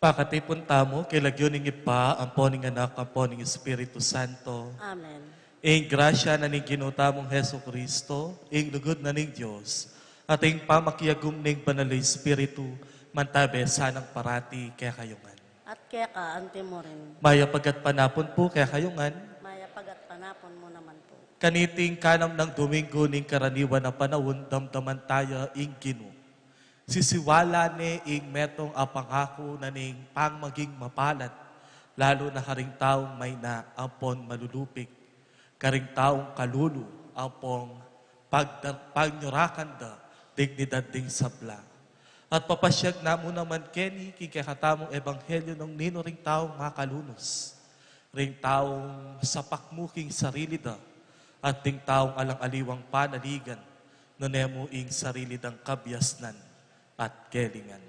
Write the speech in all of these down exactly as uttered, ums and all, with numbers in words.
Pakatipun tamu king lagyu ning Ibpa, ampo ning Anak, ampo ning Espiritu Santo. Amen. Ing grasya na ning Ginu tamung Jesucristo, ing lugud na ning Dios, at ing pamakiagum ning Banal a Espiritu, mantabe sanang parati kekayu ngan. At keka antimurin. Mayap a gatpanapun pu kekayu ngan. Mayap a gatpanapun mu naman pu. Kaniting kanam nang Domingo ning karaniwan a panaun, damdaman taya ing Ginu. Sisiwala ne ing metung a pangaku na ning pangmaging mapalad, lalu na karing taung maina ampon malulupig, karing taung kalulu ampong pagda-, pagnyurakan da dignidad ding sabla. At papasiag na mu naman keni king kekatamung ebanghelyo nung ninu ring taung makalunus, ring taung sapak mu king sarili da, at ding taung alang aliwang panaligan, nune mu ing sarili dang kabiasnan at kelingan.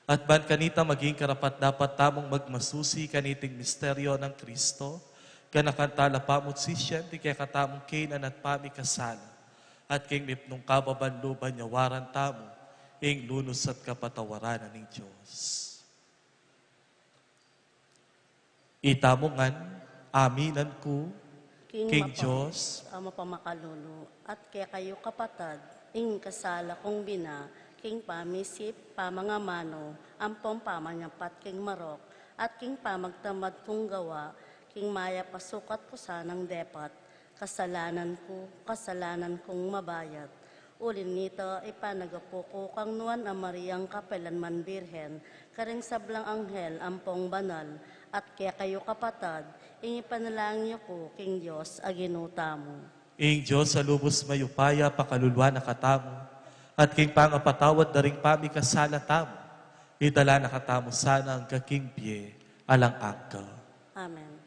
At ban kanita maging karapat-dapat tamung magmasusi kaniting misteryo nang Kristo, ganakan tala pamu't sisian ding kekatamung kainan at pamikasala, at king mipnung kababan lub banyawaran tamu ing lunus at kapatawaran na ning Dios. Itamu ngan, aminan ku king Dios a mapamakalulu, at kekayu kapatad, ing kasala kung bina, king pamisip, pamangamanu, ampong pamanyapat king marok, at king pamagtamad kung gawa, king mayap a sukat ku sanang depat, kasalanan ku, kasalanan kung mabayat. Uli nita, ipanagapu ku kang Nuan a Mariang kapilanman Birhen, karing sablang anghel ampong banal, at kekayu kapatad, ing ipanalangin yu ku king Dios a Ginu tamu. Ing Dios a lubus mayupaya pakaluluan na katamu, at king pangapatawad da ring pamikasala tamu, idala na katamu sana angga king bie alang angga. Amen.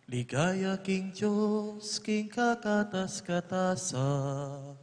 Ligaya king Dios, king kakatas-katasan.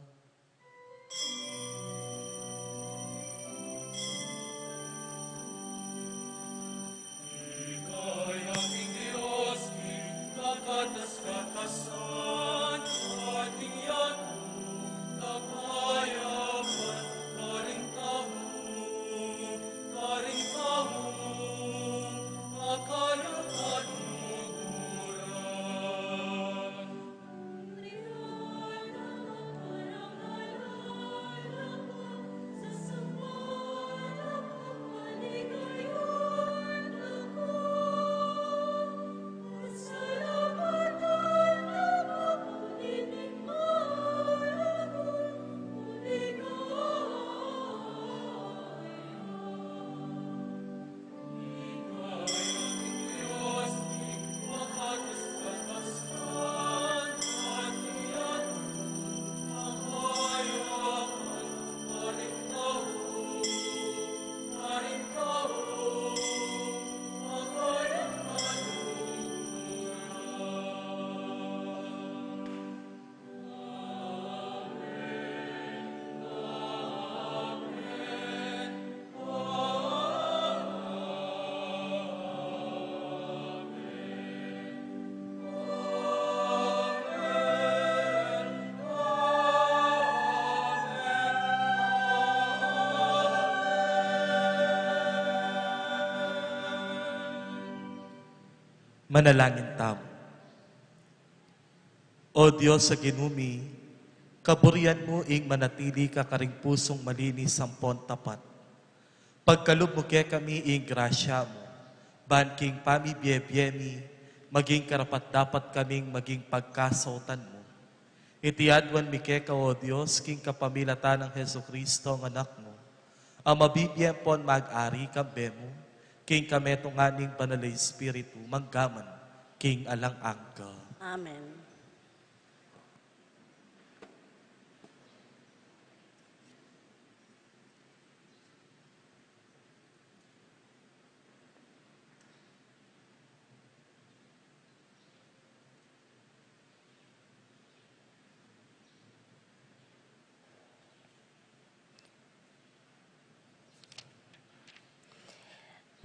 Manalangin tamu. O Dios a Ginu mi, kaburian mu ing manatili ka karing pusung malinis ampon tapat. Pagkalub mu kekami ing grasya mu, ban king pamibie-bie mi, Maging karapat-dapat kaming maging pagkasautan mu. Iti aduan mi keka, O Dios, king kapamilatan nang Jesucristo, ang Anak mu, a mabibie ampon mag-ari kambe mu, king kametungan ning Banal a Espiritu, mangga man king alang angga. Amen.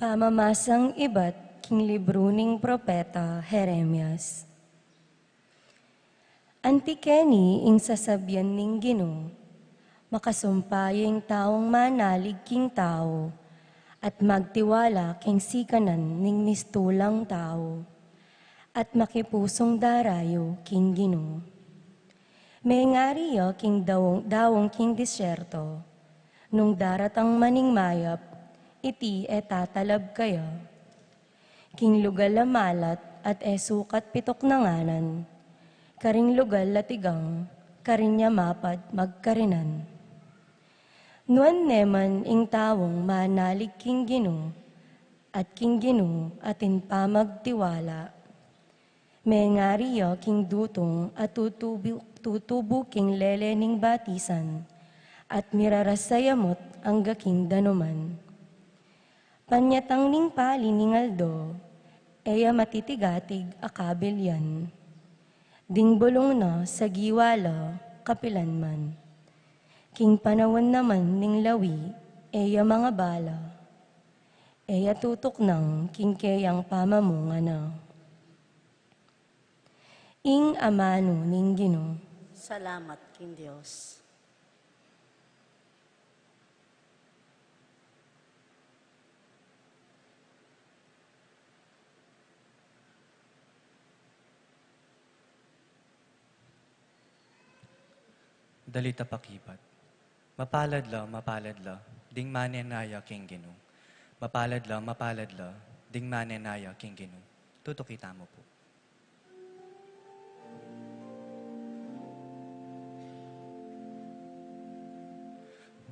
Pamamasang ibat king libru ning propeta Jeremias. Anti keni ing sasabian ning Ginu, makasumpa ya ing taung manalig king tau, at magtiwala king sikanan ning mistulang tau, at makipusung darayu king Ginu. Mengari ya king daung, daung king disyerto, nung daratang man ing mayap, iti e tatalab kaya. King lugal a malat at e sukat pituknanganan, karing lugal a tigang, karin ya mapad magkarinan. Nuan ne man ing taung manalig king Ginu, at king Ginu atin pamagtiwala. Mengari ya king dutung a tutubu, tutubu king lele ning batisan, at mirarasa ya mut angga king danuman. Panyatang ning pali ning aldo, e ya matitigatig a kabilyan. Ding bulung na sagiwa la kapilanman. King panaun naman ning lawi, e ya mangabala. E ya tutuknang king keyang pamamunga na. Ing amanu ning Ginu. Salamat king Dios. Dalita pakibat. Mapalad la, mapalad la, ding manenaya king Ginu. Mapalad la, mapalad la, ding manenaya king Ginu. Tutuki tamu pu.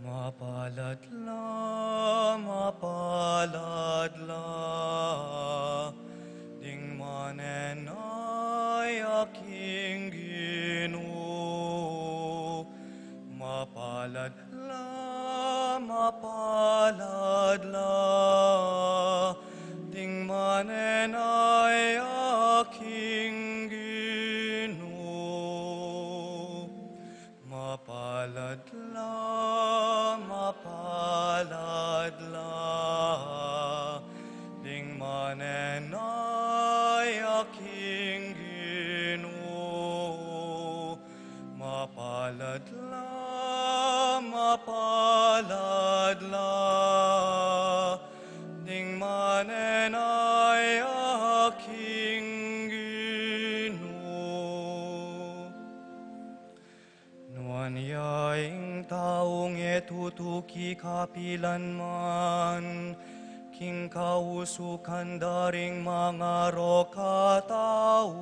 Mapalad la, mapalad la, ding manenaya king Ginu. Mapalad la, mapalad la, ding manenaya king Ginu. Mapalad la, mapalad la, ding manenaya king Ginu. Mapalad la, mapalad la, ding manenaya king Ginu. Nuan ya ing taung e tutuki kapilan man king kausukan da ring mangarok a tau,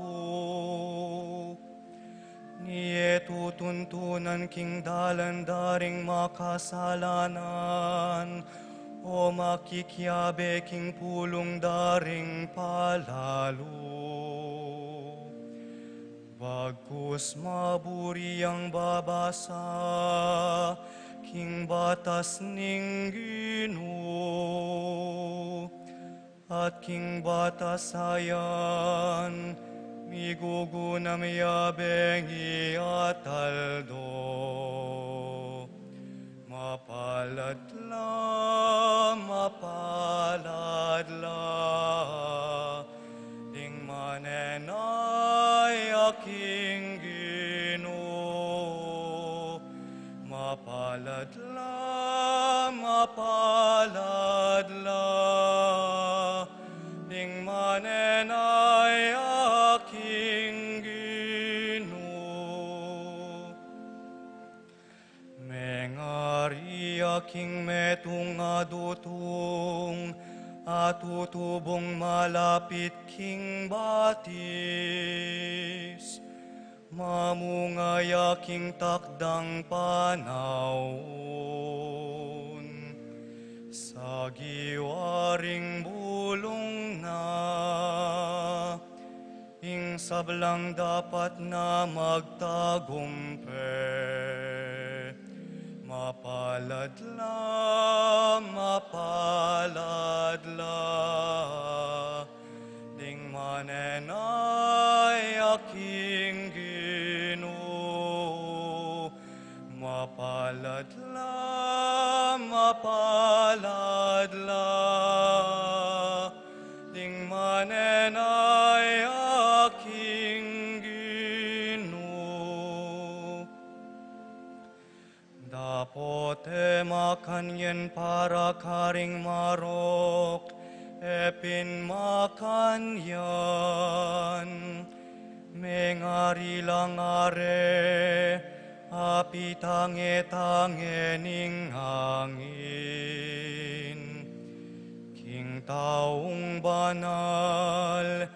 ni e tutuntunan king dalan da ring makasalanan, o makikiabe king pulung da ring palalu. Bagkus maburi yang babasa king batas ning Ginu, at king batas a yan migugunam ya bengi at aldo. Mapalad la, mapalad la, ding manenaya king Ginu. Mapalad la, mapalad la, ding manenaya king Ginu. Mengari ya king metung a dutung, a tutubung malapit ing batis, mamunga ya king takdang panaun. Sagiwa ring bulung na, ing sablang dapat na magtagumpe. Mapalad la, mapalad la, ding manenaya king Ginu. Mapalad la, mapalad la, ding manenaya king Ginu. Dapot e makanyan para karing marok, e pin makanyan. Mengari la ngare, apitange-tange ning angin. King taung banal,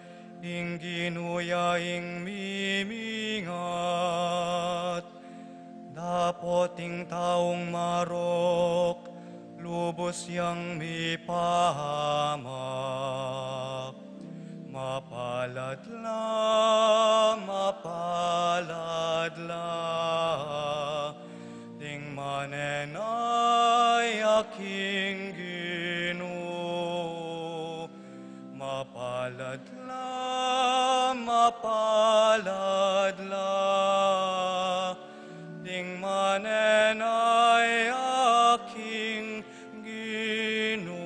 ing Ginu ya ing mimingat. Dapot ing taung marok, lubus yang mipahamak. Mapalad la, mapalad la, ding manenaya king Ginu. Mapalad la, mapalad la, ding manenaya king Ginu.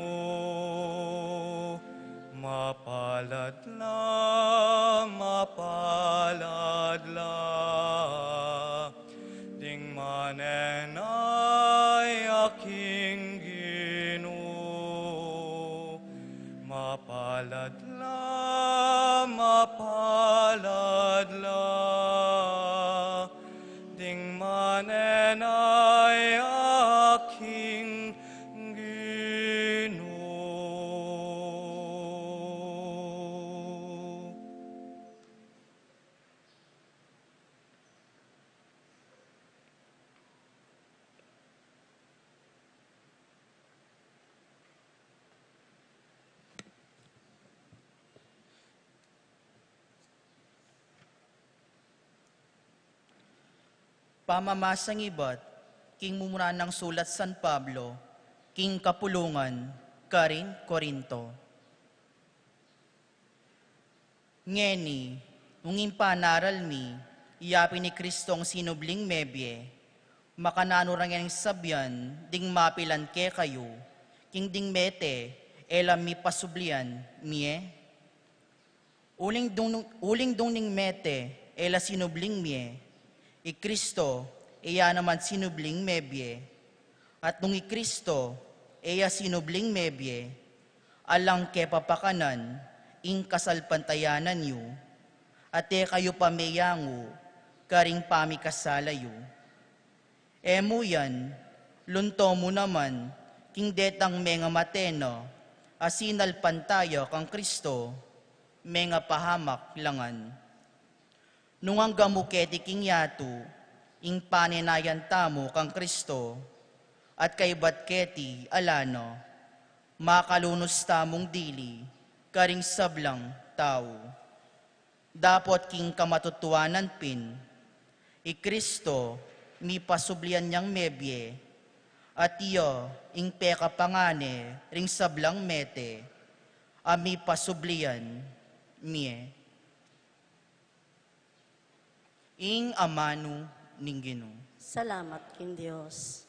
Mapalad la, mapalad la, ding manenaya king Ginu. Mapalad la, mapalad la, ding manenaya king Ginu. Pamamasang ibat king mumuna nang sulat San Pablo king kapulungan karing Corinto. Ngeni, nung ing panaral mi, iya pin i Kristong sinubling mebie, makananu ra ngening sabian ding mapilan kekayu, king ding mete, e la mipasublian mie? Uling dung, uling dung ning mete, e la sinubling mie, i Kristo, e ya naman sinubling mebie. At nung i Kristo, e ya sinubling mebie, alang kepapakanan, ing kasalpantayanan yu, at e kayu pa meyangu, karing pamikasala yu. E mu yan, lunto mu naman, king detang mengamate na, a sinalpantaya kang Kristo, mengapahamak la ngan. Nung angga mu keti king yatu, ing panenayan tamu kang Kristo, at kaybat keti ala na, makalunus tamung dili, karing sablang tau. Dapot king kamatutuanan pin, i Kristo mipasublian yang mebie, at iya ing pekapangane ring sablang mete, a mipasublian mie. Ing amanu ning Ginu. Salamat king Dios.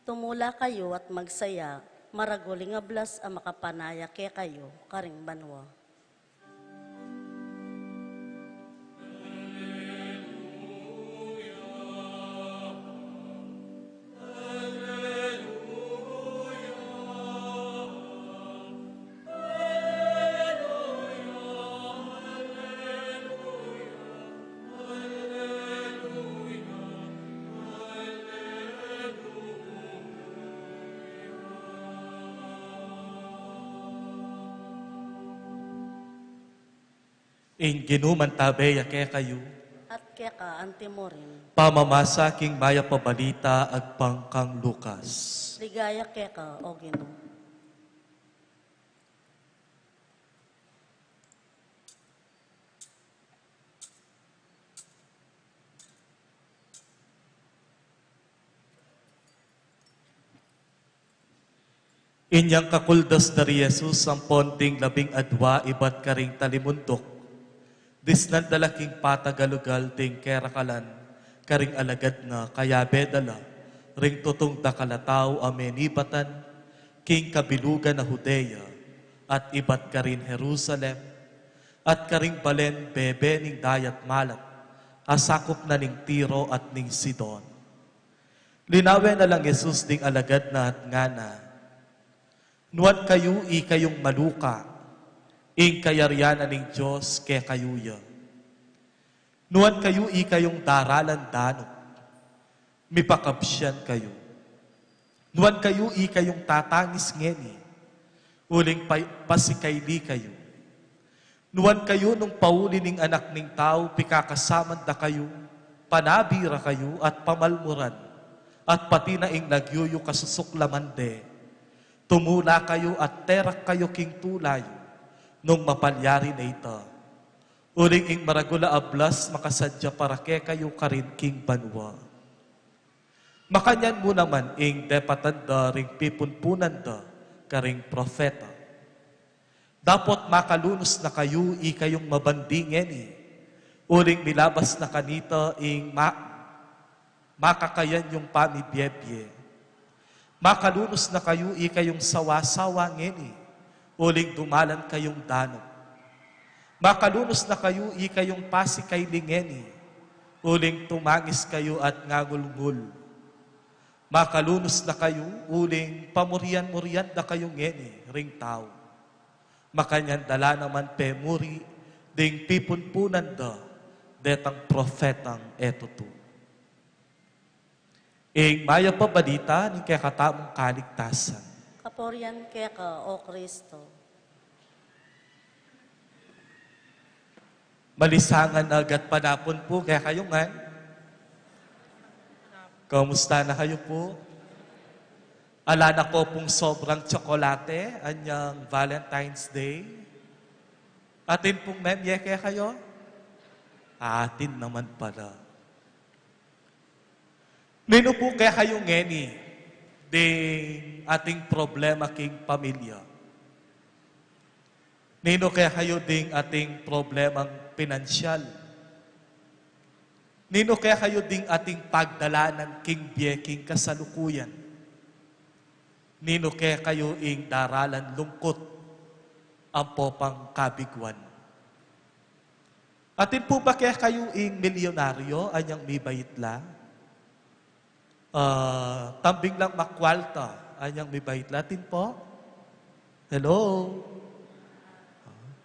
Tumula kayu at magsaya, Maragul ing ablas a makapanaya kekayu karing banua. Ing Ginu mantabe ya kekayu. At keka antimurin. Pamamasa king Mayap a Balita agpang kang Lucas. Ligaya keka, O Ginu. Inyang kakuldas da ri Jesus ampon ding labing adua ibat karing talimunduk, disnan da la king patagalugal ding kerakalan karing alagad na, kayabe da la ring tutung dakal a tau a menibatan king kabilugan a Judea at ibat karin Jerusalem, at karing balen bebe ning Dayat Malat a sakup na ning Tiro at ning Sidon. Linawe na lang Jesus ding alagad na at ngana, "Nuan kayu ikayung maluka, ing kayarian na ning Dios kekayu ya. Nuan kayu ikayung daralan danup, mipakabsian kayu. Nuan kayu ikayung tatangis ngeni, uling pa-, pasikaili kayu. Nuan kayu nung pauli ning Anak ning Tau, pikakasaman da kayu, panabi ra kayu at pamalmuran, at pati na ing lagyu yu kasusuklaman de. Tumula kayu at terak kayu king tula yu, nung mapalyari na ita. Uling ing maragul a ablas makasadya para kekayu karin king banua." Makanyan mu naman ing depatan da ring pipunpunan da karing propeta, "Dapot makalunus na kayu ikayung mabandi ngeni, uling milabas na kanita ing ma-, makakayan yung pamibiebie. Makalunus na kayu ikayung sawa-sawa ngeni, uling dumalan kayung danup. Makalunus na kayu ikayung pasikaili ngeni, uling tumangis kayu at ngangulngul. Makalunus na kayu, uling pamurian-murian da kayu ngeni ring tau. Makanyan da la naman pemuri ding pipunpunan da detang propetang e tutu." Ing Mayap a Balita ning kekatamung kaligtasan. Kapurian keka, O Kristo. Malisangan a gatpanapun pu kekayu ngan. Kamusta na kayu pu? Ala na ko pung sobrang tsokolate anyang Valentine's Day? Atin pung memye kekayu? Atin naman pala. Ninu pu kekayu ngeni ding ating problema king pamilya? Ninu kekayu ding ating problemang pinansyal? Ninu kekayu ding ating pagdalanan king bie king kasalukuyan? Ninu kekayu ing daralan lungkut ampo pang kabiguan? Atin pu ba kekayu ing milyonaryo anyang mibait la? Ah, tambing lang makwalta anyang mibait la, atin pu? Hello?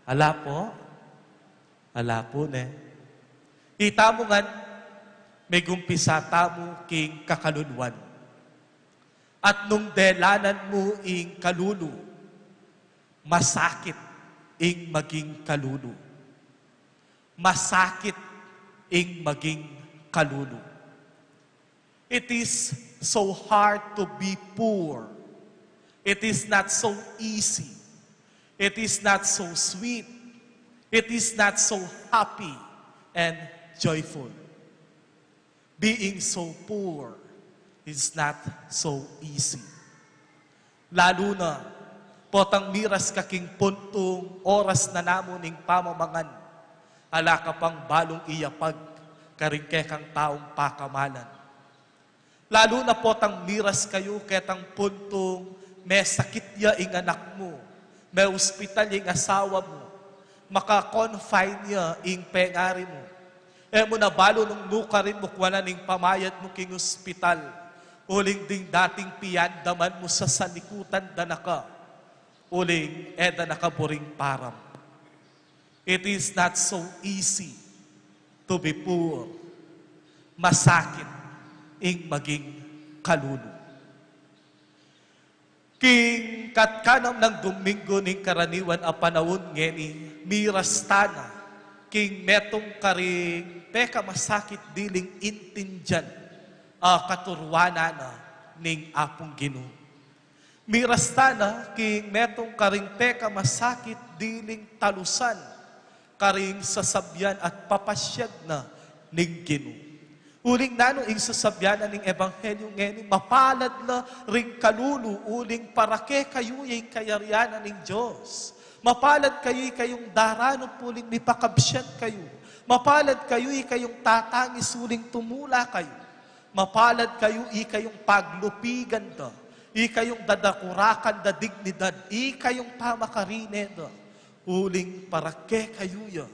Ala pu? Ala pu, ne? Itamu ngan, megumpisa tamu king kakaluluan. At nung delanan mu ing kalulu, masakit ing maging kalulu. Masakit ing maging kalulu. It is so hard to be poor. It is not so easy. It is not so sweet. It is not so happy and joyful. Being so poor is not so easy. Lalu na potang miras ka king puntung oras na namu ning pamamangan, ala ka pang balung iyapag karing kekang taung pakamalan. Lalu na potang miras kayu ketang puntung Mesakit ya ing anak mu, meospital ya ing asawa mu, maka-confine ya ing pengari mu. E mu na balu nung nukarin mu kuanan ing pamayad mu king ospital, uling ding dating piandaman mu sasalikutan da na ka, uling e da na ka buring param. It is not so easy to be poor. Masakit ing maging kalulu. King katkanam nang Dominggu ning karaniwan a panaun ngeni, miras tana king metung karing pekamasakit diling intindian a katuruanan na ning Apung Ginu. Miras tana king metung karing pekamasakit diling talusan karing sasabian at papasiag na ning Ginu. Uling nanu ing sasabian na ning Ebanghelyu ngeni, mapalad la ring kalulu uling para kekayu ya ing kayarian na ning Dios. Mapalad kayu ikayung daranup uling mipakabsiat kayu. Mapalad kayu ikayung tatangis uling tumula kayu. Mapalad kayu ikayung paglupigan da, ikayung dadakurakan da dignidad, ikayung pamakarine da. Uling para kekayu ya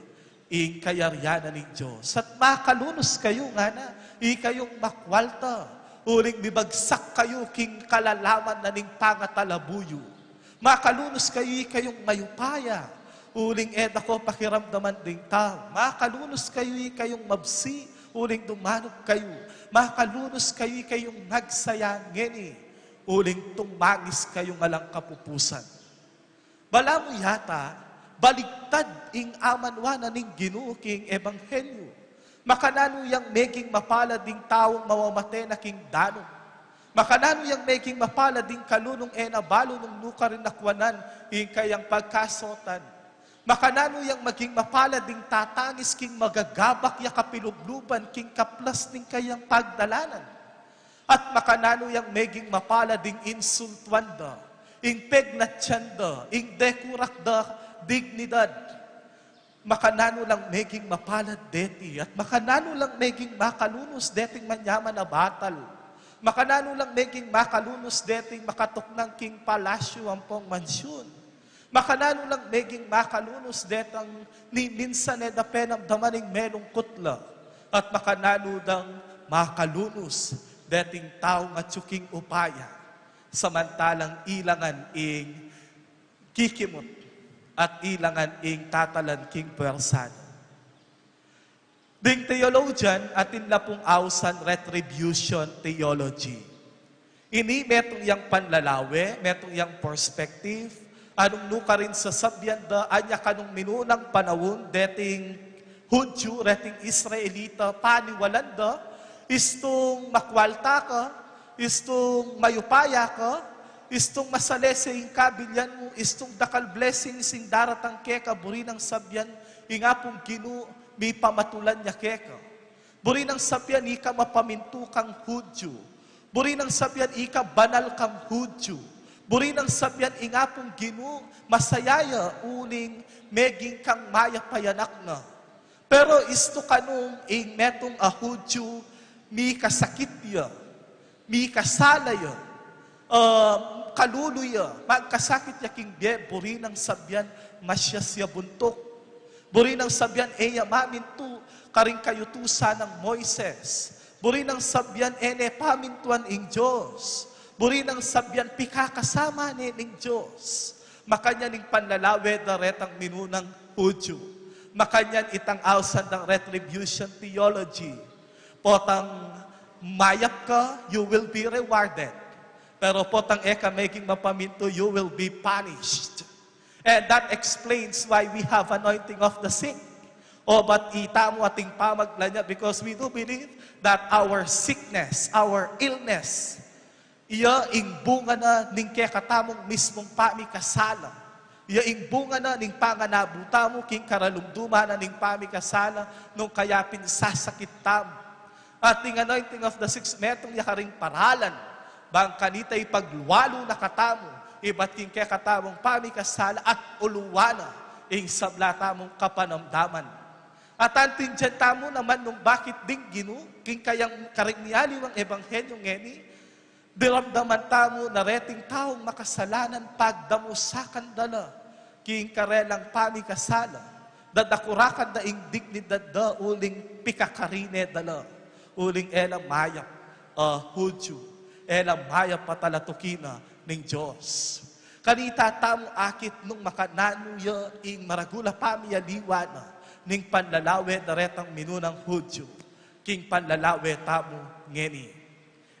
ing kayarian na ning Dios. At makalunus kayu ngana, ikayung makwalta, uling mibagsak kayu king kalalaman na ning pangatalabuyu. Makalunus kayu ikayung mayupaya, uling e da ko pakiramdaman ding tau. Makalunus kayu ikayung mabsi, uling dumanup kayu. Makalunus kayu ikayung nagsaya ngeni, uling tumangis kayung alang kapupusan. Balamu yata, baligtad ing amanwa na ning Ginu king Ebanghelyu. Makananu yang meging mapalad ing taung mamamate na king danum? Makananu yang meging mapalad ing kalulung e na balu nung nukarin na kuanan ing kayang pagkasotan? Makananu yang maging mapalad ing tatangis king magagabak ya kapilubluban king kaplas ning kayang pagdalanan? At makananu yang meging mapalad ing insultuan da, ing pegnatian da, ing dekurak da dignidad? Makananu lang meging mapalad deti, at makananu lang meging makalunus deting manyaman a batal? Makananu lang meging makalunus deting makatuknang king palasyu ampong mansyun? Makananu lang meging makalunus detang ni minsan e da penamdaman ing melungkut la? At makananu lang makalunus deting taung atyu king upaya, samantalang ilangan ing kikimut at ilangan ing tatalan king pwersa na? Ding theologian atin la pung ausan retribution theology. Ini metung yang panlalawe, metung yang perspective, a nung nukarin sasabian da, anya kanung minunang panaun, deting Hudyu, deting Israelita, paniwalan da, istung makwalta ka, istung mayupaya ka, istung masalese ing kabilyan mu, istung dakal blessings ing daratang keka, buri nang sabian, ing Apung Ginu, mipamatulan ya keka. Buri nang sabian ika mapamintu kang Hudyu. Buri nang sabian ika banal kang Hudyu. Buri nang sabian ing Apung Ginu masaya ya uling meging kang mayap a anak na. Pero istu kanung ing metung a Hudyu, mikasakit ya, mikasala ya, um, kalulu ya, magkasakit ya king bie, buri nang sabian masias ya buntuk. Buri nang sabian e ya mamintu karing kayutusan nang Moises. Buri nang sabian e ne pamintuan ing Dios. Buri nang sabian pikakasama ne ning Dios. Makanyan ing panlalawe da retang minunang Hudyu. Makanyan itang ausan dang retribution theology. Potang mayap ka, you will be rewarded. Pero potang e ka meging mapamintu, you will be punished. And that explains why we have anointing of the sick. O, bat itamu ating pamagla nya, because we do believe that our sickness, our illness, iya ing bunga na ning kekatamung mismung pamikasala. Iya ing bunga na ning panganabu tamu king karalumduman na ning pamikasala, nung kaya pin sasakit tamu. At ing anointing of the sick, metung ya karing paralan, bang kanita ipaglualu na katamu ibat king kekatamung pamikasala at uluan na ing sabla tamung kapanamdaman. At antindian tamu naman nung bakit ding Ginu, king kayang karing mialiwang ebanghelyu ngeni, Diramdaman tamu na reting taung makasalanan pagdamusakan da la king karelang pamikasala, dadakurakan da ing dignidad da uling pikakarine da la, uling e la mayap a Hudyu, e la mayap a talatuki na ning Dios. Kanita tamu akit nung makananu ya ing maragul a pamiyaliwa na ning panlalawe da retang minunang Hudyu king panlalawe tamu ngeni.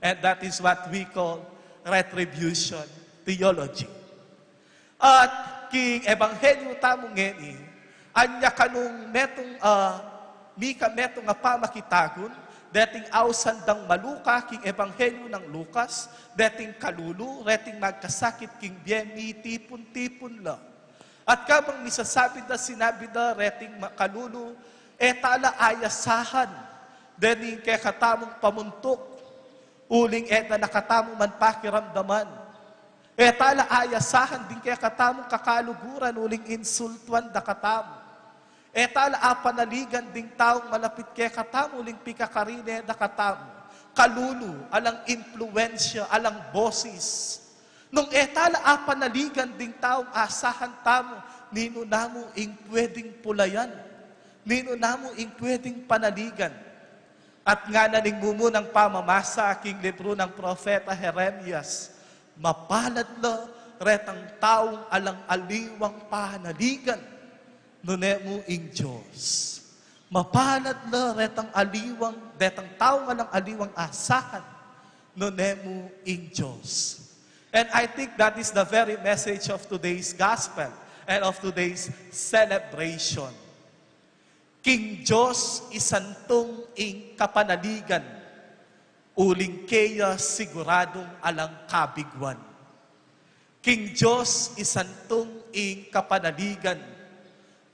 And that is what we call retribution theology. At king ebanghelyu tamu ngeni, anya kanung metung, ah, mika metung a pamakitagun, deting ausan dang maluka king ebanghelyu nang Lukas, deting kalulu, reting magkasakit king bie, mitipun-tipun la. At kabang misasabi da, sinabi da reting ma-, kalulu, e ta la ayasahan dening kekatamung pamuntuk, uling e ta na katamu man pakiramdaman. E ta la ayasahan ding kekatamung kakaluguran, uling insultuan da katamu. E ta la apanaligan ding taung malapit kekatamu, uling pikakarine da katamu. Kalulu, alang impluensya, alang bosis. Nung e ta la apanaligan ding taung asahan tamu, ninu namu ing pwedeng pulayan? Ninu namu ing pwedeng panaligan? At ngana ning mumunang pamamasa king libru nang propeta Jeremias, mapalad la retang taung alang aliwang panaligan, nune mu ing Dios. Mapalad la retang aliwang, detang taung alang aliwang asahan, nune mu ing Dios. And I think that is the very message of today's gospel and of today's celebration. King Dios isantung ing kapanaligan, uling keya siguradung alang kabiguan. King Dios isantung ing kapanaligan,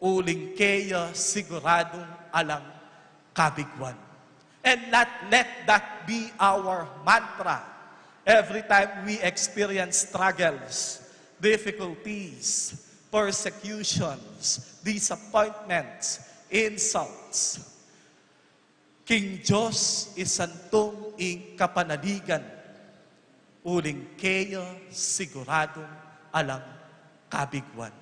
uling keya siguradung alang kabiguan. And let, let that be our mantra every time we experience struggles, difficulties, persecutions, disappointments, insults. King Dios isantung ing kapanaligan, uling keya siguradung alang kabiguan.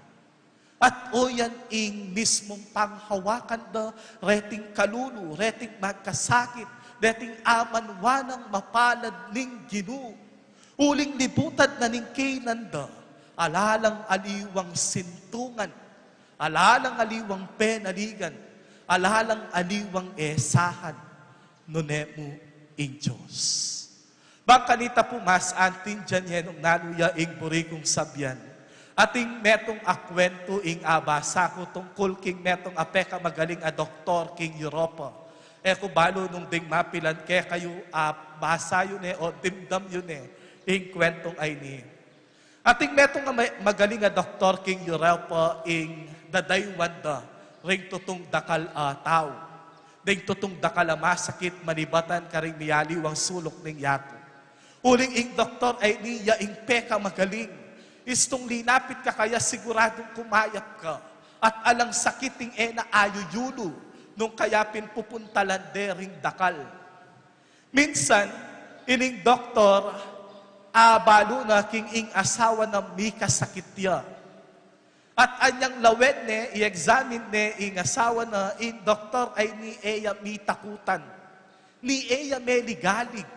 At o yan ing mismung panghawakan da reting kalulu, reting magkasakit, reting amanwanang mapalad ning Ginu. Uling libutan na ning kaynan da, ala lang aliwang sintungan, ala lang aliwang penaligan, ala lang aliwang esahan, nune mu ing Dios. Bang kanita pu mas antindian ye nung nanu ya ing buri kung sabian. Atin metung a kwentu ing abasa ku tungkul king metung a pekamagaling a doktor king Europa. E ku balu nung ding mapilan kekayu, a, basa yu ne o dimdam yu ne ing kwentung ayni. Atin metung a ma-, magaling a doktor king Europa ing dadaywan da ring tutung dakal a tau. Ding tutung dakal a masakit manibatan karing miyaliwang suluk ning yatu. Uling ing doktor ayni ya ing pekamagaling. Istung linapit ka kaya siguradung kumayap ka. At alang sakit ing e na ayuyulu nung kaya pin pupuntalan de ring dakal. Minsan, ining doktor, abalu na king ing asawa na mikasakit ya. At anyang lawen ne, i-examine ne ing asawa na, ing doktor ayni e ya mitakutan, ni e ya meligalig,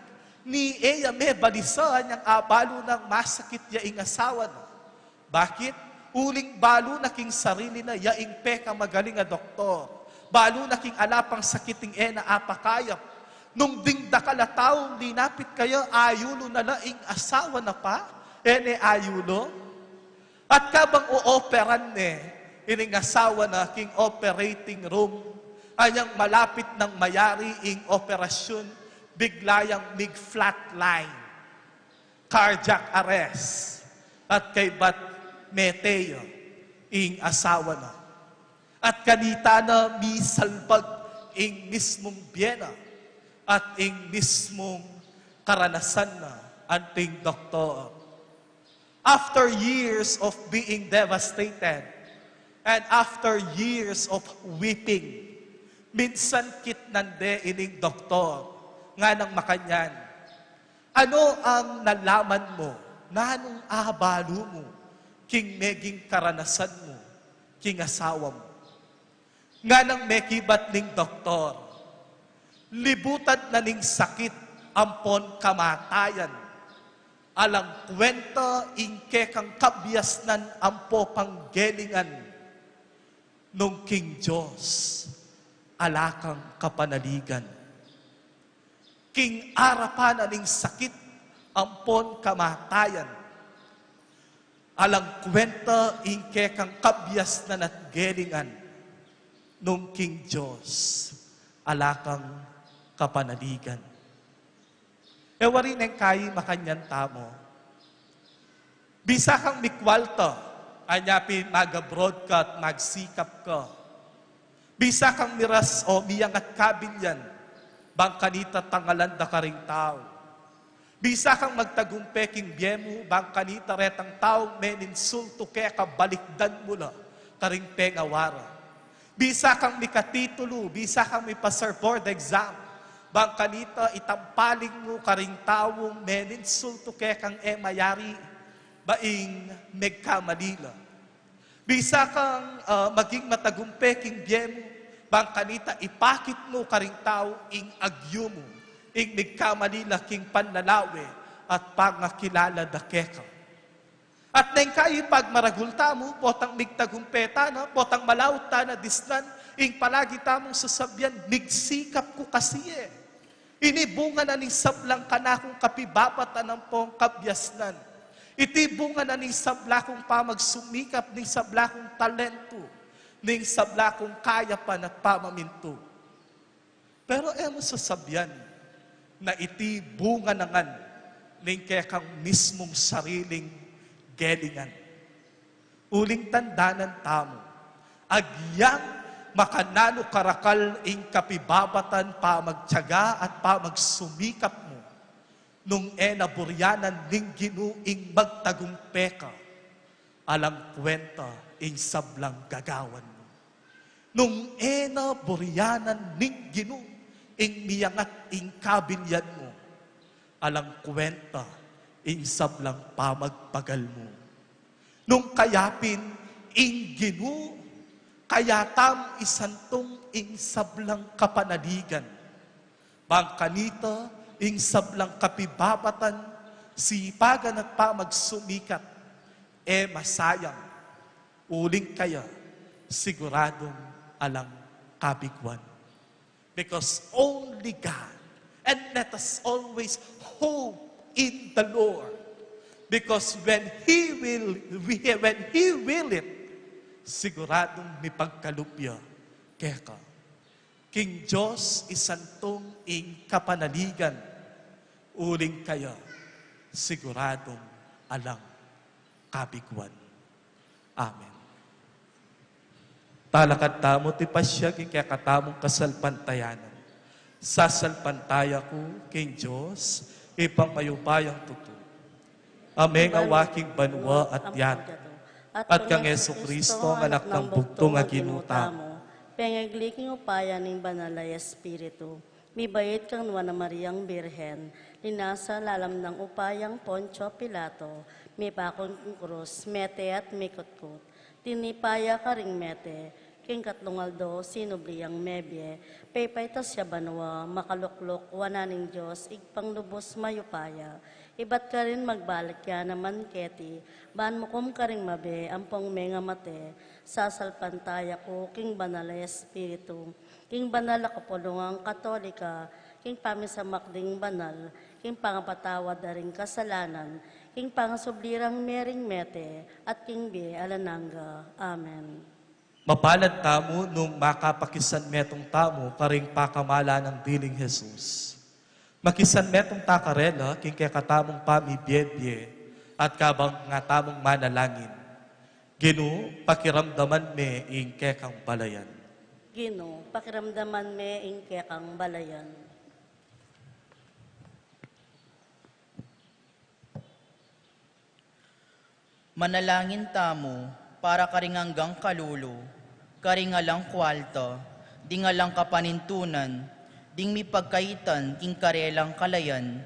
ni e ya mebalisa anyang abalu nang masakit ya ing asawa na. Bakit? Uling balu na king sarili na ya ing pekamagaling a doktor. Balu na king ala pang sakit ing e na apakayap. Nung ding dakal a taung linapit kaya, ayulu na la ing asawa na pa, e ne ayulu. At kabang ooperan ne ining asawa na king operating room, anyang malapit nang mayari ing operasyun, bigla yang mig-flatline, cardiac arrest, at kaybat mete ya ing asawa na. At kanita na misalbag ing mismung bie na at ing mismung karanasan na anting doktor. After years of being devastated and after years of weeping, minsan kitnan de ining doktor, nganang makanyan, Ano ang nalaman mu? Nanung abalu mu king meging karanasan mu king asawa mu? Nganang mekibat ning doktor, libutan na ning sakit ampon kamatayan. Alang kwenta ing kekang kabiasnan ampo panggelingan, nung king Dios ala kang kapanaligan. King arapan na ning sakit ampon kamatayan, alang kwenta ing kekang kabiasnan at gelingan, nung king Dios ala kang kapanaligan. E wari neng kayi makanyan tamu. Bisa kang mikwalta, anya pin mag-abroad ka at magsikap ka. Bisa kang miras o miyangat kabilyan, bang kanita tangalan da karing tau. Bisa kang magtagumpe king bie mu, bang kanita retang taung meninsultu keka balikdan mu la karing pengawara. Bisa kang mikatitulu, bisa kang mipa-sir board exam, bang kanita itampaling mu karing taung meninsultu kekang e mayari, baing megkamali la. Bisa kang, ah, maging matagumpe king bie mu, bang kanita ipakit mu karing tau ing agyu mu, ing migkamali la king panlalawe at pangakilala da keka. At neng kayi pagmaragul tamu, potang migtagumpe tana, potang malaut tana disnan, ing palagi tamung sasabian, migsikap ku kasi e. Ini bunga na ning sablang kanakung kapibabatan ampong kabiasnan. Iti bunga na ning sabla kung pamagsumikap, ning sabla kung talentu, ning sabla kung kayapan at pamamintu. Pero e mu sasabian na iti bunga na ngan ning kekang mismung sariling gelingan. Uling tandanan tamu, agyang makananu karakal ing kapibabatan pamagtiyaga at pamagsumikap mu, nung e na burianan ning Ginu ing magtagumpe ka, alang kwenta ing sablang gagawan mu. Nung e na burianan ning Ginu ing miyangat ing kabilyan mu, alang kwenta ing sablang pamagpagal mu. Nung kaya pin ing Ginu, kaya tam isantung ing sablang kapanaligan. Bang kanita ing sablang kapibabatan, sipagan at pamagsumikat, e masayang, uling kaya siguradung alang kabiguan. Because only God, and let us always hope in the Lord. Because when He will, when He will it, siguradung mipagkalub ya keka. King Dios isantung ing kapanaligan, uling kaya siguradung alang kabiguan. Amen. Talakad tamu, tipasiag ing kekatamung kasalpantayanan. Sasalpantaya ku king Dios, Ibpang mayupayang tutu, a mengawa king banua at yatu, at kang Jesucristo, a Anak nang bugtung a Ginu tamu, pengagli king upaya ning Banal a Espiritu, mibait kang Nuan a Mariang Birhen, linasa lalam nang upayang Poncio Pilato, mipakun king krus, mete at mikutkut. Tinipa ya karing mete, king katlung aldo sinubli yang mebie, pepaitas ya banua, makalukluk wanan ning Dios, Ibpang lubus mayupaya. Ibat karin magbalik ya naman keti, ban mukum karing mabie ampong mengamate. Sasalpantaya ku king Banal a Espiritu, king banal a kapulungan Katolika, king pamisamak ding banal, king pangapatawad da ring kasalanan, king pangasubli rang mering mete, at king bie alang angga. Amen. Mapalad tamu nung makapakisanmetung tamu karing pakamalan nang diling Jesus. Makisanmetung ta karela king kekatamung pamibie-bie at kabang nga tamung manalangin. Ginu, pakiramdaman me ing kekang balayan. Ginu, pakiramdaman me ing kekang balayan. Manalangin tamu para karing anggang kalulu, karing alang kwalta, ding alang kapanintunan, ding mipagkaitan king karelang kalayan,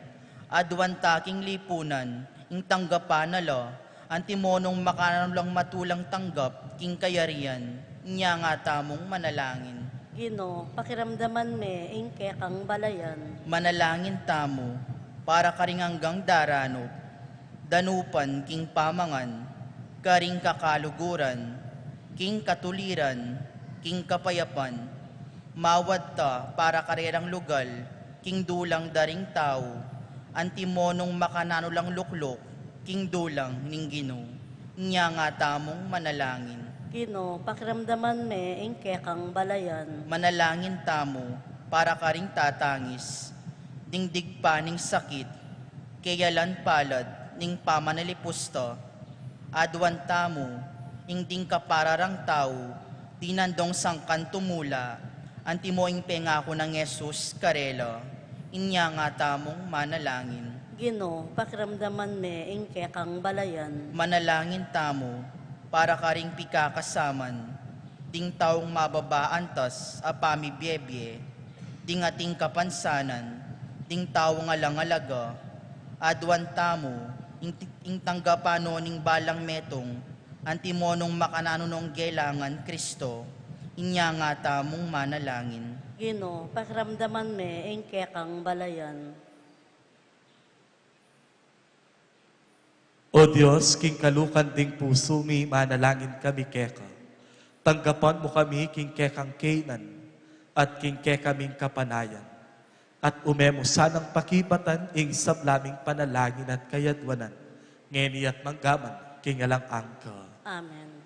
Aduan ta king lipunan, ing tanggapan na la, antimo nung makananu lang matulang tanggap king kayarian, inya nga tamung manalangin. Ginu, pakiramdaman me ing kekang balayan. Manalangin tamu, para karing anggang daranup, danupan king pamangan, karing kakaluguran, king katuliran, king kapayapan, mawad ta para karerang lugal, king dulang da ring tau, antimo nung makananu lang lukluk, king dulang ning Ginu. Inya nga tamung manalangin. Ginu, pakiramdaman me ing kekang balayan. Manalangin tamu, para karing tatangis, ding digpa ning sakit, keyalan palad ning pamanalipusta, aduan tamu, ing ding kapararang tau, dinandong sangkan tumula, antimo ing pengaku nang Jesus karela, inya nga tamung manalangin. Ginu, pakiramdaman me ing kekang balayan. Manalangin tamu, para karing pikakasaman, ding taung mababa antas a pamibiebie, ding ating kapansanan, ding taung alang-alaga, aduan tamu, ing, ing tanggapan no ning balang metung, antimo nung makananu nong gelangan Kristo, inya nga tamung manalangin. Ginu, pakiramdaman me ing kekang balayan. O Dios, king kalukan ding pusu mi, manalangin kami keka. Tanggapan mu kami king kekang keynan at king kekaming kapanayan. At ume mu sanang pakibatan ing sabla ming panalangin at kayadwanan, ngeni at manggaman king alang angga. Amen.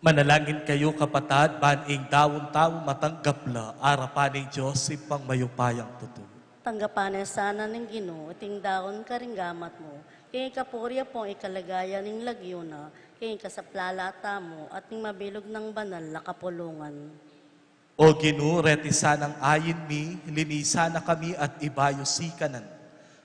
Manalangin kayu, kapatad, ban ing daun tamu matanggap la arapan ning Dios Ibpang mayupayang tutu. Tanggapan na sana ning Ginu iting daun karing gamat mu, king ikapuri ampong ikaligaya ning lagyu na, king ikasaplala tamu at ning mabilug nang banal a kapulungan. O Ginu, reti sanang ain mi, linisan na kami at ibayu sikanan.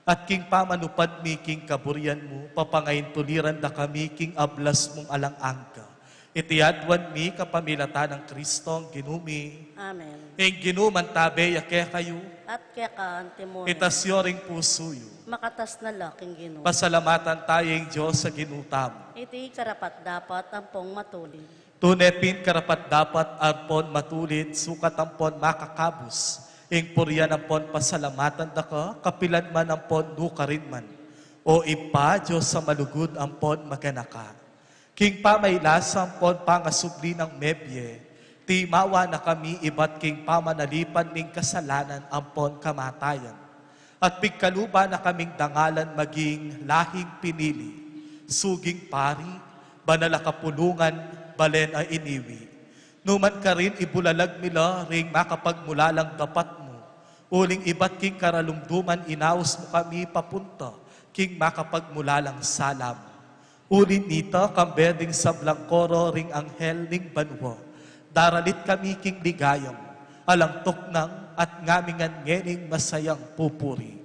At king pamanupad mi king kaburian mu, papangaintuliran da kami king ablas mung alang angga. Iti aduan mi kapamilatan nang Kristong Ginu mi. Amen. Ing Ginu mantabe ya kekayu. At keka antimurin. Itas yu ring pusu yu. Makatas na la king Ginu. Pasalamatan taya ing Dios a Ginu tamu. Iti karapat-dapat ampong matulid. Tune pin karapat-dapat ampon matulid, sukat ampon makakabus ing purian ampon pasalamatan da ka, kapilan man ampon nukarin man. O Ibpa, Dios a malugud ampon maganaka. King pamailasa ampon pangasubli nang mebie, timawa na kami ibat king pamanalipan ning kasalanan ampon kamatayan. At pigkaluban na kaming dangalan maging lahing pinili, suging pari, banal a kapulungan, balen a iniwi. Numan karin ibulalag mi la ring makapagmulalang dapat mu, uling ibat king karalumduman inaus mu kami papunta king makapagmulalang sala mu. Uli nita, kambe ding sablang koro ring anghel ning banua, daralit kami king ligaya mu, alang tuknang at ngamingan ngening masayang pupuri.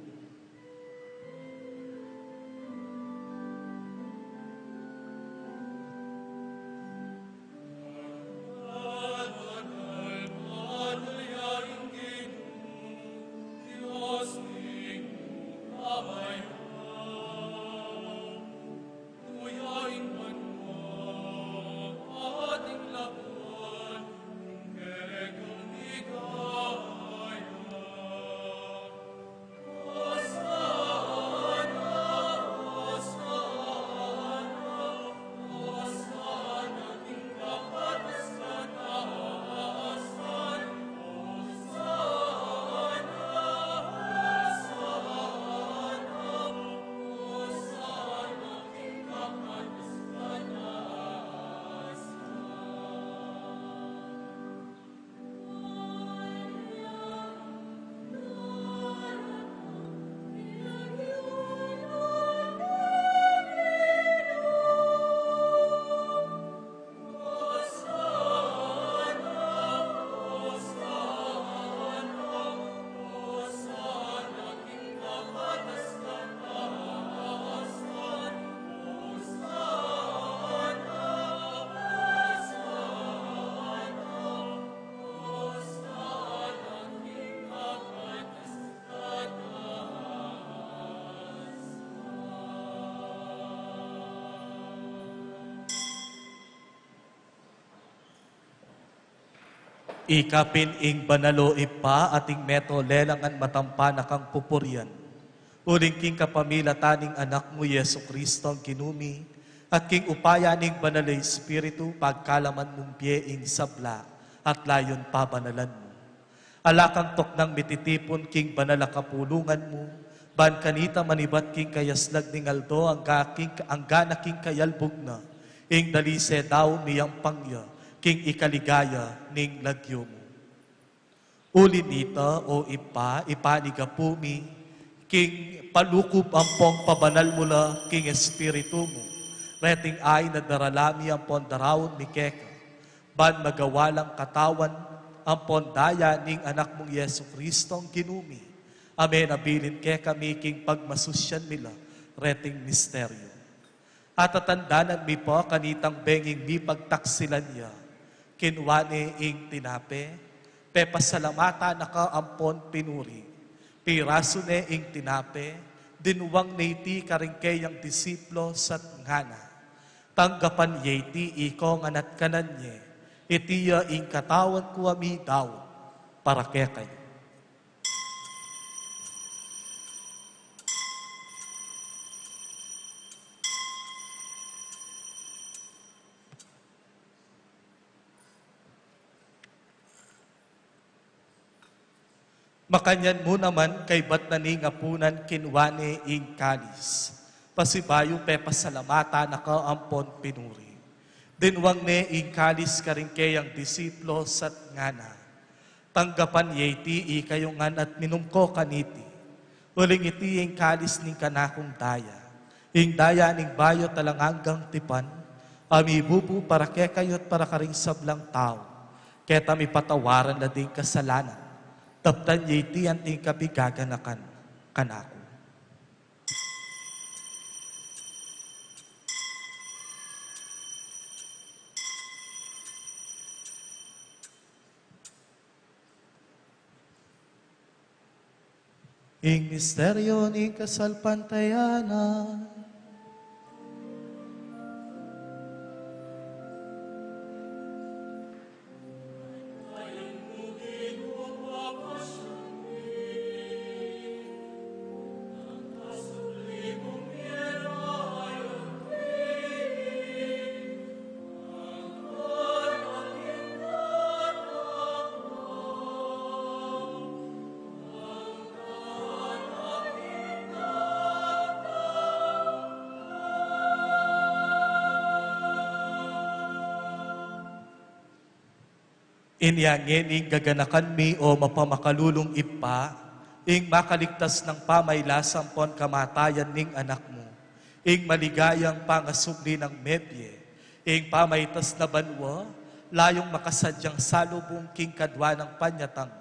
Ikapin ing banal, o Ibpa, ating meto lelangan matampa na kang pupurian. Uling king kapamilatan ning Anak mu, Jesucristo, Ginu mi, at king upaya ning Banal a Espiritu, pagkalaman mung bie ing sabla, at layun pabanalan mu. Ala kang tuknang mititipun king banal a kapulungan mu, ban kanita manibat king kayaslag ning aldo angga king, angga na king kayalbug na, ing dalise dau miyampang ya, king ikaligaya ning lagyu mu. Uli nita, o Ibpa, ipanigapu mi, king palukup ampong pabanal mu la king Espiritu mu, reting ain a darala mi ampon daraun mi keka, ban magawa lang katawan ampon daya ning Anak mung Jesucristo, Ginu mi, a menabilin kekami king pagmasusyan mi la reting misteryu. Atatandanan mi pa kanitang benging mipagtaksilan ya, kinua ne ing tinape, pepasalamatan na ka ampon pinuri, pirasu ne ing tinape, dinwang ne iti karing keyang disipulus at ngana: Tanggapan ye iti, ikong ngan at kanan ye, iti ya ing katawan ku a midaun para kekayu. Makanyan mu naman, kaybat na ning apunan, kinua ne ing kalis, pasibayu pepasalamatan na ka ampon pinuri, Dinwang ne ing kalis karing keyang disipulus at ngana: Tanggapan ye iti ikayu ngan at minum ko kaniti. Uling iti ing kalis ning kanakung daya, ing daya ning bayu at alang anggang tipan, a mibubu para kekayu at para karing sablang tau, keta mipatawaran la ding kasalanan. Daptan ye iti anting kapigaganakan kanaku. Ing misteryu ning kasalpantayanan. Inya ngeni ing gaganakan mi, o mapamakalulung Ibpa, ing makaligtas nang pamailas ampon kamatayan ning Anak mu, ing maligayang pangasubli nang mebie, ing pamaitas na banua, layung makasadyang salubung king kadua nang panyatang.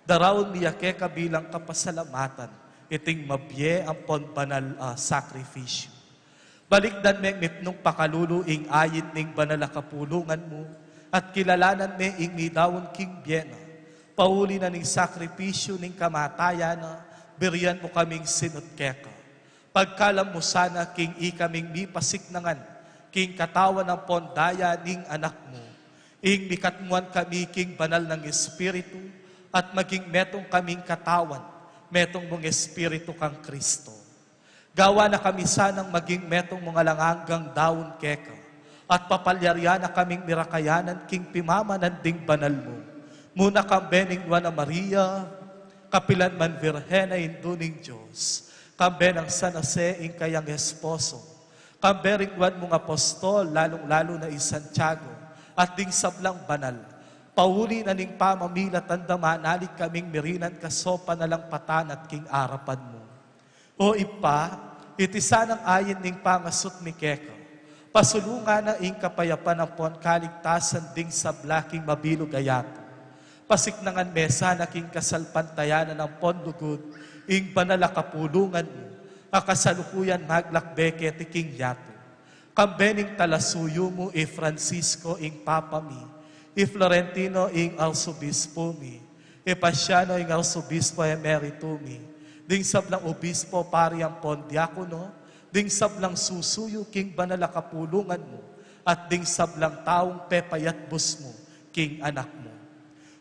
Daraun mi ya keka bilang kapasalamatan iting mabie ampon banal a sakrifisyu. Balikdan meng mitmung pakalulu ing ain ning banal a kapulungan mu, at kilalanan me ing midaun king bie na. Pauli na ning sakrifisyu ning kamatayan na, birian mu kaming sinut keka. Pagkalam mu sana king ikaming mipasiknangan king katawan ampon daya ning Anak mu, ing mikatmuan kami king banal nang Espiritu, at maging metung kaming katawan, metung mung Espiritu kang Kristo. Gawa na kami sanang maging metung mung alang anggang daun keka, at papalyarian na kaming mirakayanan king pimamanan ding banal mu. Muna kambe ning Nuan a Maria, kapilan man Virgen a Indu ning Dios, kambe nang San Jose ing kayang esposo, kambe ring nuan mung apostol, lalung-lalu na i Santiago, at ding sablang banal, pauli na ning pamamilatan da manalig kaming mirinan kasopan alang patanat king arapan mu. O Ibpa, iti sanang ain ning pangasut mi keka, pasulungan na ing kapayapan ampon kaligtasan ding sabla king mabilug a yatu. Pasiknangan me sana king kasalpantayanan ampon lugud ing banal a kapulungan mu, a kasalukuyan maglakbe keti king yatu. Kambe ning talasuyu mu i Francisco ing Papa mi, i Florentino ing Arsobispo mi, i Paciano ing Arsobispo Emeritu mi, ding sablang obispo, pari ampon diakono, ding sablang susuyu king banal a kapulungan mu, at ding sablang taung pepayatbus mu king Anak mu.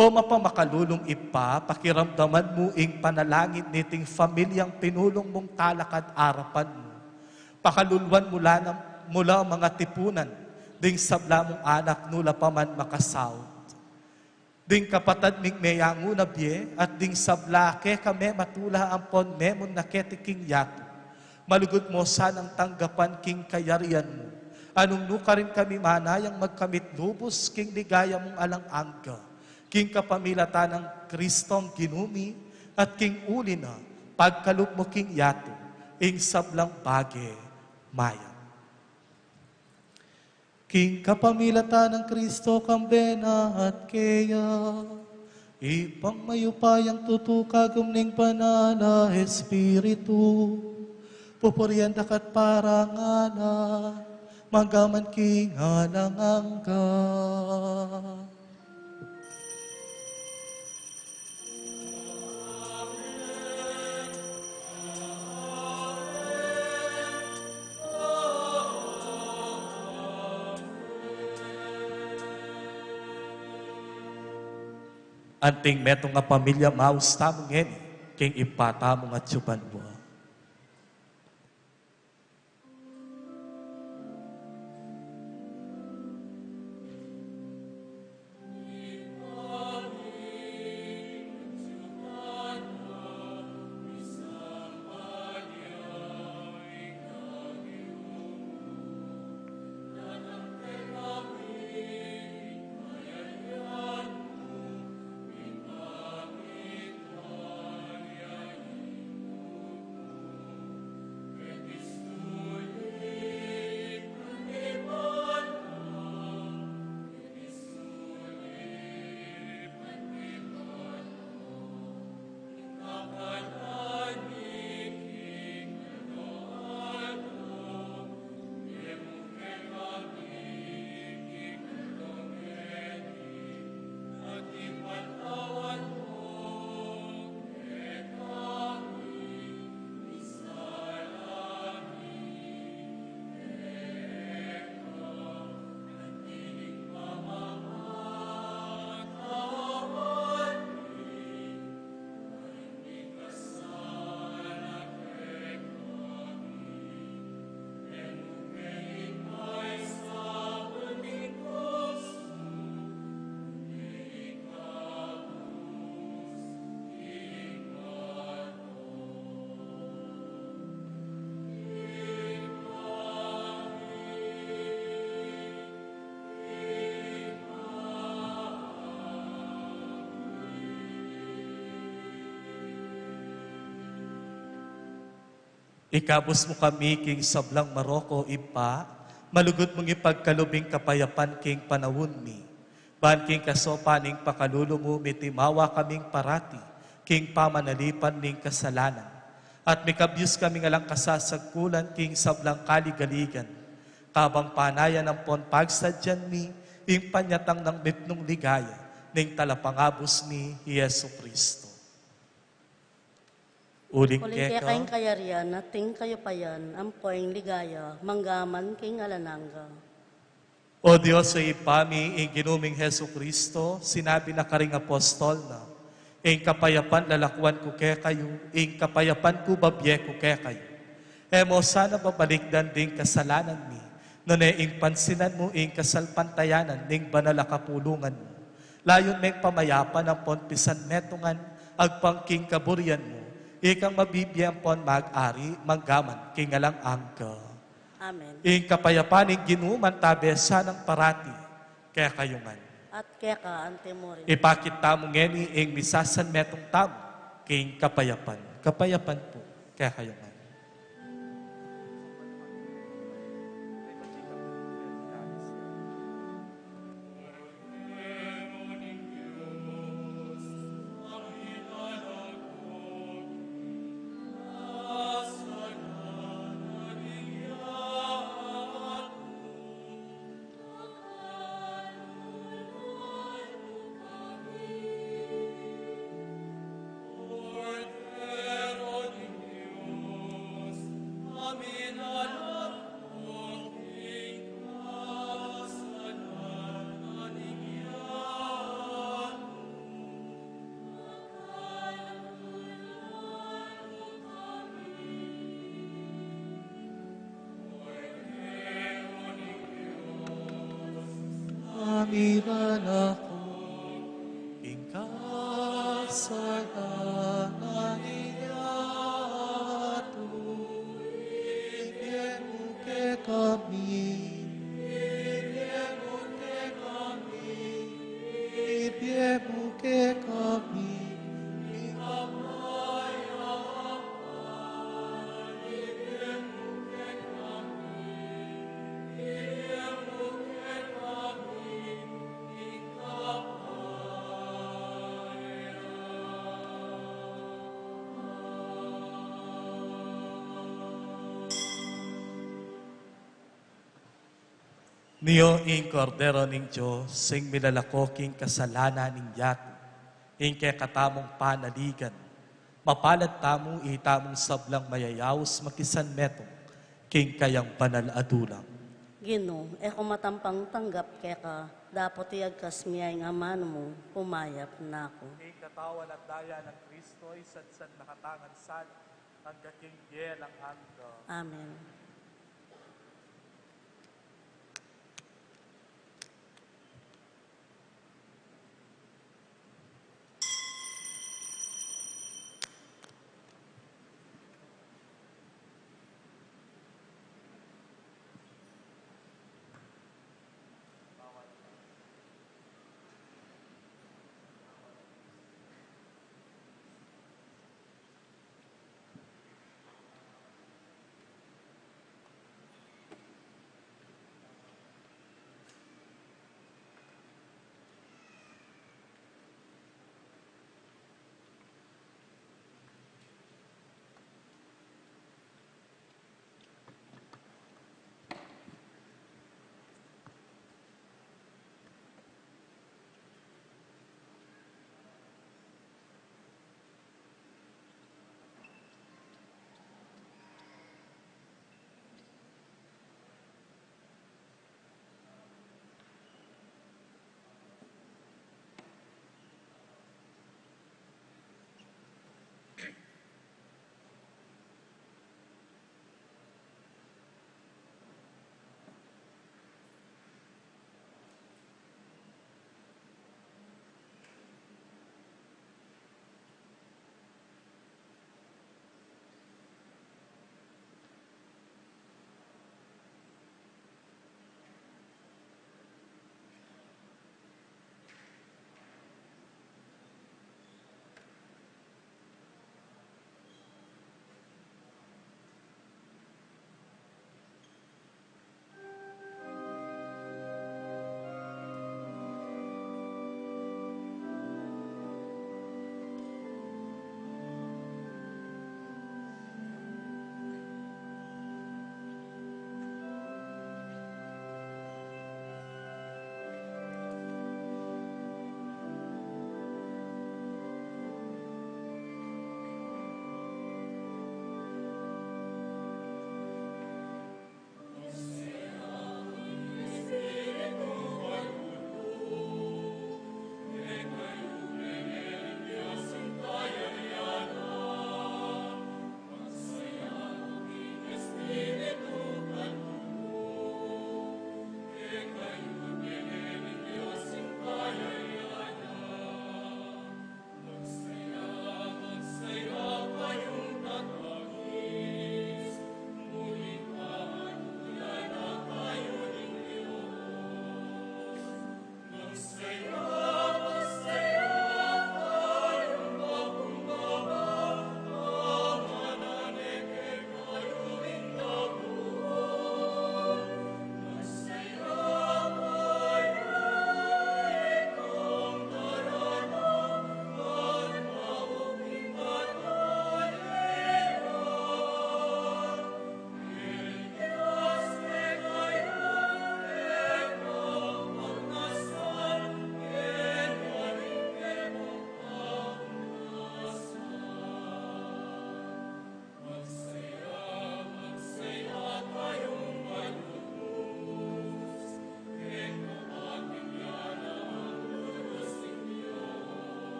O mapamakalulung Ibpa, pakiramdaman mu ing panalangin niting familyang pinulung mung talakad arapan mu. Pakaluluan mu la na, mu la mangatipunan ding sabla mung anak nu la pa man makasaut, ding kapatad ming meyangu na bie, at ding sabla keka mematula ampon memun na keti king yatu. Malugud mo sanang tanggapan king kayarian mu, a nung nukarin kami manayang magkamit lubus king ligaya mung alang angga, king kapamilatan nang Kristong Ginu mi, at king uli na, pagkalub mu king yatu ing sablang bage mayap. King kapamilatan nang Kristo, kambe na at keya, Ibpang mayupayang tutu, kagum ning Banal a Espiritu, pupurian da ka at parangalan, mangga man king alang angga. Anting metung a pamilya, maus tamu ngeni king Ibpa tamu a atsu banua. Ikabus mu kami king sablang marok, o Ibpa, malugud mung ipagkalub ing kapayapan king panaun mi. Ban king kasaupan ning pakalulu mu, mitimawa kaming parati king pamanalipan ning kasalanan. At mikabyus kaming alang kasasagkulan king sablang kaligaligan. Kabang panayan ampon pagsadyan mi ing panyatang nang mitmung ligaya ning Talapangabus mi, i Jesucristo. Uling Uling keka keka ing kayarian, at ing kayupayan, ampo ing ligaya, mangga man king alang angga. O Dios, o Ibpa mi, ing Ginu ming Jesucristo, sinabi na karing apostol na, ing kapayapan lalakuan ku kekayu, ing kapayapan ku babie ku kekayu. E mu sana babalikdan ding kasalanan mi, nune ing pansinan mu ing kasalpantayanan ning banal a kapulungan mu. Layun meng pamayapan ampon pisanmetungan, agpang king kaburian mu, ikang mabibie ampon mag-ari, mangga man king alang angga. Amen. Ing kapayapan ning Ginu mantabe sanang parati kekayu ngan. At keka antimurin. Ipakit tamu ngeni ing misasanmetung tamu king kapayapan. Kapayapan pu kekayu ngan. Amiran aku king kasalanan ning yatu, ibie mu kekami, ibie mu kekami, ibie mu kekami, ing kapayapan. Nio ing Kordero ning Dios, ing milalako king kasalanan ning yatu, ing kekatamung panaligan. Mapalad tamu, itamung sablang mayayaus makisanmetung king kayang banal a dulang. Ginu, e ku matampang tanggap keka, dapot iyagkas mi ya ing amanu mu, pumayap na ku. Ing katawan at daya nang Kristo, isadsan na katamu ngan sana, angga king bie alang angga. Amen.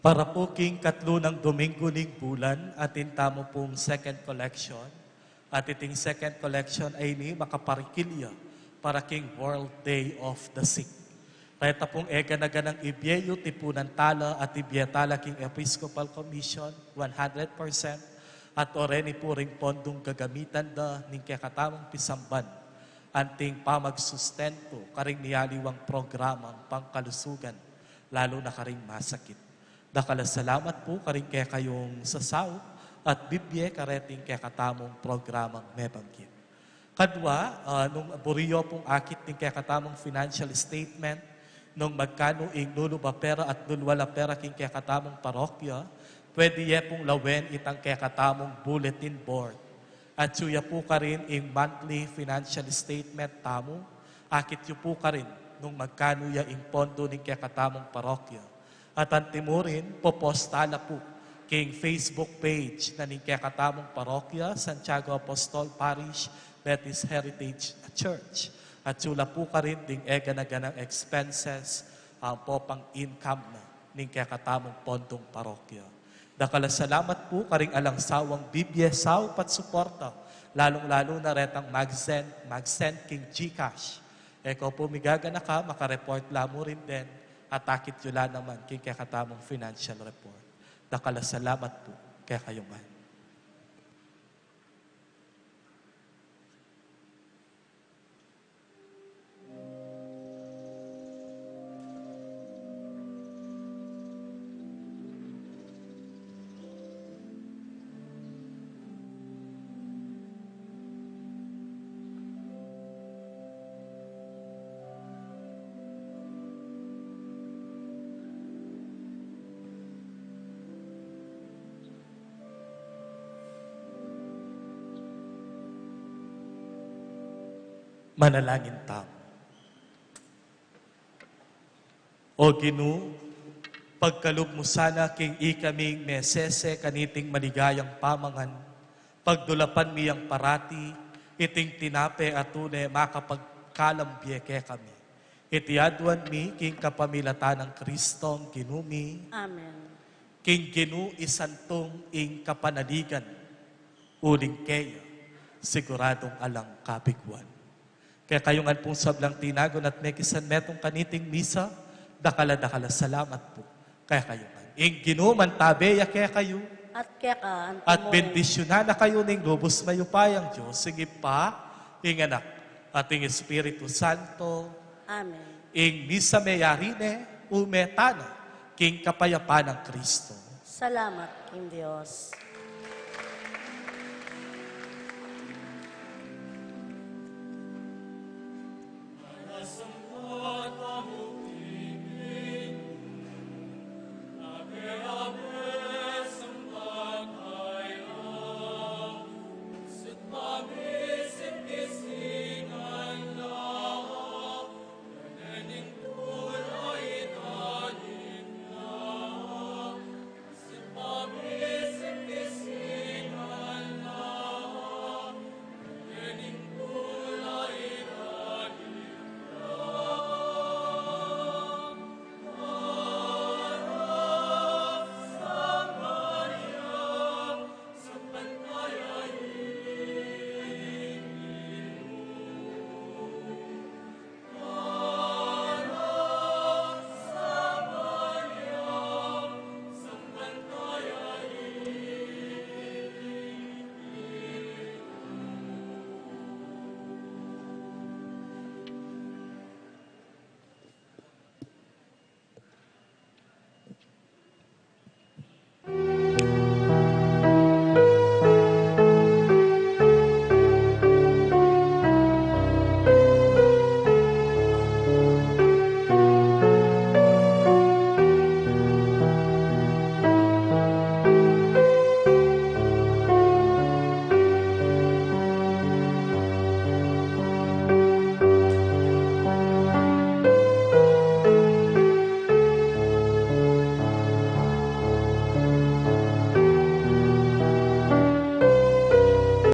Para pu king katlu nang Domingo ning bulan, atin tamu pung second collection. At iting second collection a ini makaparikil ya para king World Day of the Sick. Reta pung egana-ganang ibie yu, tipunan tala at ibie tala king Episcopal Commission, one hundred percent, at oreni pu ring pondung gagamitan da ning kekatamung pisamban anting pamagsustentu karing miyaliwang programang pangkalusugan, lalu na karing masakit. Dakal a salamat pu karing kekayung sasaup at bibie kareting kekatamung programang mebanggit. Kadwa, ah, nung buri yu pung akit ning kekatamung financial statement, nung magkanu ing lulub a pera at lulwal a pera king kekatamung parokya, pwede ye pung lawen itang kekatamung bulletin board. Atyu ya pu karin ing monthly financial statement tamu, akit yu pu karin nung magkanu ya ing pondo ning kekatamung parokya. At antimurin, popost tala pu king Facebook page na ning kekatamung parokya, Santiago Apostol Parish Baptist Heritage Church. Atyu la pu karin ding egana-ganang expenses, ampo pang income na ning kekatamung pondung parokya. Dakal a salamat pu karing alang sawang bibie saup at suporta, lalung-lalu na retang mag-send, mag-send king GCash. E ko pu migaganaka, makareport la mu rin den, at akit yu la naman king kekatamung financial report. Dakal a salamat pu kekayu ngan. Manalangin tamu. O Ginu, pagkalub mu sana king ikaming mesese kaniting maligayang pamangan, pagdulapan mi yang parati iting tinape a tune makapagkalam bie kekami. Iti aduan mi king kapamilatan nang Kristong Ginu mi. Amen. King Ginu isantung ing kapanaligan, uling keya siguradung alang kabiguan. Kekayu ngan pung sablang tinagun at mekisan metung kaniting misa, dakal a dakal a salamat pu kekayu ngan. Ing Ginu mantabe ya kekayu. At keka antimu rin. Bendisyunan na kayu ning lubus mayupayang Dios, ing Ibpa, ing Anak, at ing Espiritu Santo. Amen. Ing misa meyari ne, ume tana king kapayapan nang Kristo. Salamat king Dios.